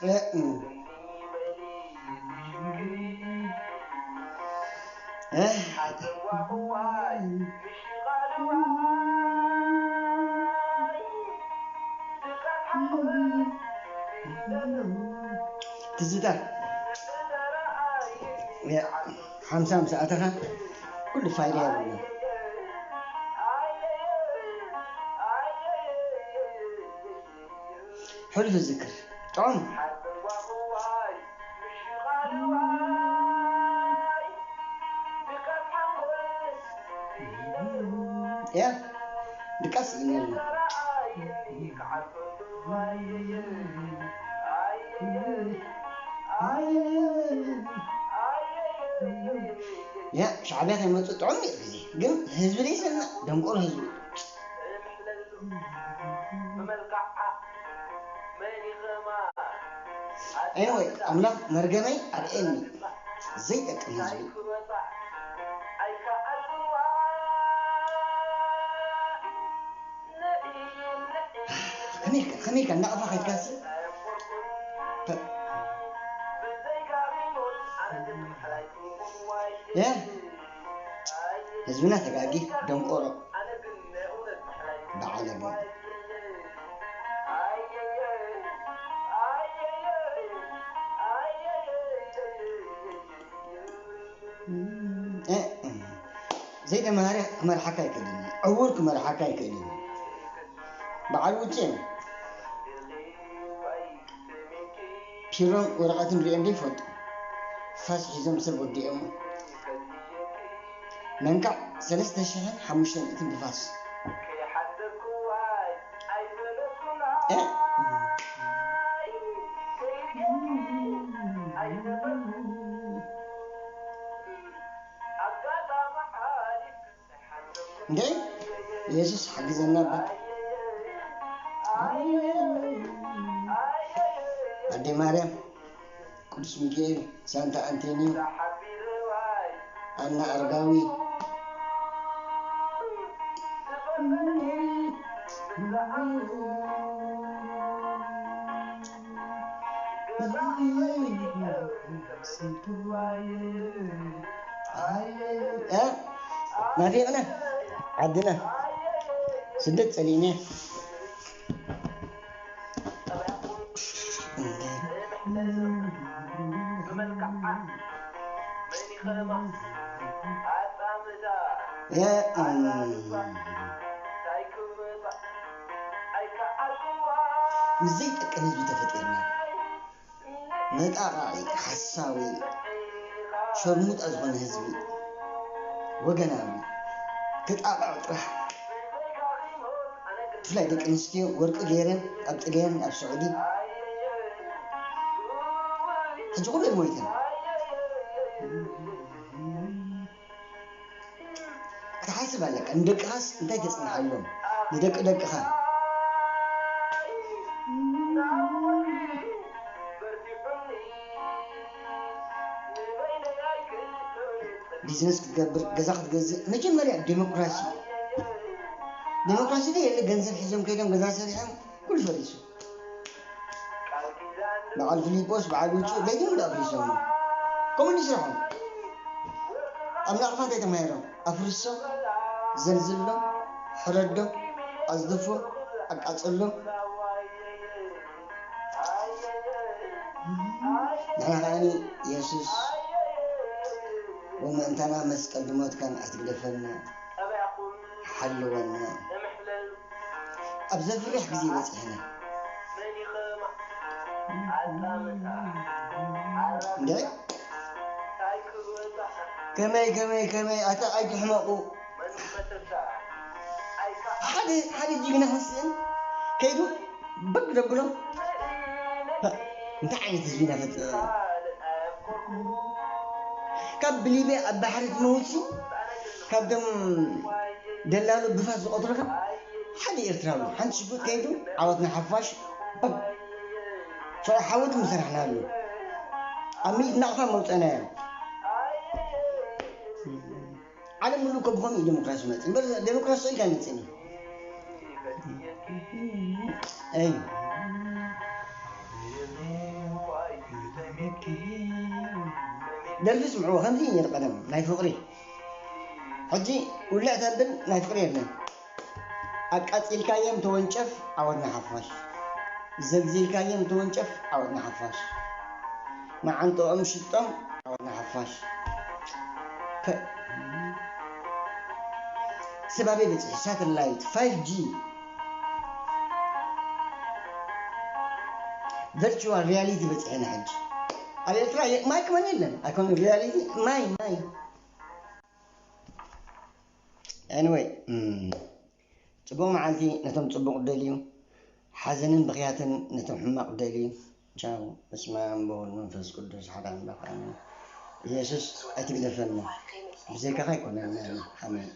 እ፣ እ። እ፣ ትዝታ። ያ፣ ሓምሳ ምስ ኣተኻ ኩሉ ፋይዳ የብሉን። ሕሉፍ ዝክር ጥዑም። ያ፣ ድቃስ እዩ ነይሩ። ያ፣ ሻዕብያ ከይመፁ ጥዑም ነይሩ ግዜ። ግን ህዝቢ ዘይሰምዕ ደንቆሮ ህዝቢ። ኤኒወይ፣ ኣምላኽ መርገመይ ኣርኤኒ። ዘይጠቅም ህዝቢ። ከመይ ኢልካ፣ ከመይ ኢልካ እንዳቕፋ ከይድካሲ? ፐ-፣ እ? ህዝብና ተጋጊ፣ ደንቆሮ። በዓለገ። እ፣ እ። ዘይተማሃረ ክመርሓካ ኣይክእልን እዩ። ዕዉር ክመርሓካ ኣይክእልን እዩ። በዓል ውጭ እዮም። ፒሮን ወረቐትን ሪኦም ዘይፈልጡ። ፋስ ሒዞም ሰብ ወዲኦም። መንካዕ ሰለስተ ሽሕን ሓሙሽተ ሚእትን ብፋስ። እ? እንዴ? ኢየሱስ ሓግዘና እባ። ኣደይ ማርያም፣ ቅዱስ ሚካኤል፣ ሳንታ ኣንቶንዮ፣ ኣና ኣረጋዊ፣ እ? ናፊቕና ዓድና ስደት ጸሊእና። እ፣ እ። ምስ ዘይጠቅም ህዝቢ ተፈጢርና። መጣቓዒ፣ ሓሳዊ፣ ሸርሙጣ ዝኾነ ህዝቢ፣ ወገናዊ፣ ክጣቕዕ ጥራሕ። ብፍላይ ደቂ ኣንስትዮ ወርቂ ገይረን ኣብ ጥልያን፣ ኣብ ስዑዲ፣ ሕጂ ኩለን ሞይተን። ክትሓስብ ኣለካ። ንደቅኻስ እንታይ ተጽንሓሎም? ንደቂ ደቅኻ። ቢዝነስ ክትገብር፣ ገዛ ክትገዝእ፣ መጀመርያ ዴሞክራሲ። ዴሞክራሲ ዘየለ ገንዘብ ሒዞም ከይዶም ገዛ ሰሪሖም ኩሉ ፈሪሱ። በዓል ፊሊጶስ፣ በዓል ውጩ ለይቲ ሙሉእ ኣፍሪሶም። ከምኡ እንዲ ስርሖም። ኣብ ናቕፋ እንታይ ተማሂሮም? ኣፍርሶ፣ ዘልዝሎ፣ ሕረዶ፣ ኣዝድፎ፣ ኣቃጽሎ። ንሕና ከዓኒ የሱስ፣ ወመእንታና መስቀል ብሞትካ ንኣትግደፈና፣ ሓልወና። ኣብ ዘፍርሕ ግዜ በጺሕና። እንደ ከመይ፣ ከመይ፣ ከመይ፣ ኣታ ኣይትሕመቑ። ሓደ፣ ሓደ ጅግና ክርስትያን ከይዱ በግ ደብሎ። እንታይ ዓይነት ህዝቢ ኢና ፈጢርና? ካብ ብሊብያ ኣብ ባሕሪ ትመውትሲ፣ ካብ ደም ደላሎ ብፋስ ዝቐትሉካ ሓደ ኤርትራዊ፣ ሓንቲ ሽጉጥ ከይዱ ዓወት ንሓፋሽ፣ በግ፣ ሽዑ ሓወት ምሰራሕናሉ። ኣብ ሚእቲ ናቕፋ መውፀናዮ። ዓለም ሙሉእ እኮ ብኸምኡ እዩ ዴሞክራሲ መፂእ። እምበር ዴሞክራሲ ኢልካ ኣይመፅእን እዩ። እይ። ደርፊ ስምዕዎ፣ ከምዚ እዩ ነይሩ ቀደም ናይ ፍቕሪ። ሕጂ ውልዕ ተብል ናይ ፍቕሪ የለን። ኣቃጺልካዮም ተወንጨፍ ዓወት ንሓፋሽ፣ ዘግዚልካዮም ተወንጨፍ ዓወት ንሓፋሽ፣ መዓንጥኦም ሽጦም ዓወት ንሓፋሽ። ስባቤ በፂሑ ሳተላይት ፋይቭ ጂ ቨርቹዋል ሪያሊቲ በፂሐና ሕጂ። ኣብ ኤርትራ ማይ ክመን የለን ኣይኮነ ሪያሊቲ ማይ ማይ። Anyway, ፅቡቕ መዓልቲ ነቶም ፅቡቕ ደልዩ፣ ሓዘንን ብኽያትን ነቶም ሕማቕ ደልዩ። ቻው። በስመ ኣብ ወወልድ መንፈስ ቅዱስ ሓደ ኣምላኽ ኣሜን። ኢየሱስ ኣይትግደፈና፣ ብዘይካኻ ኣይኮነን። ኣሜን።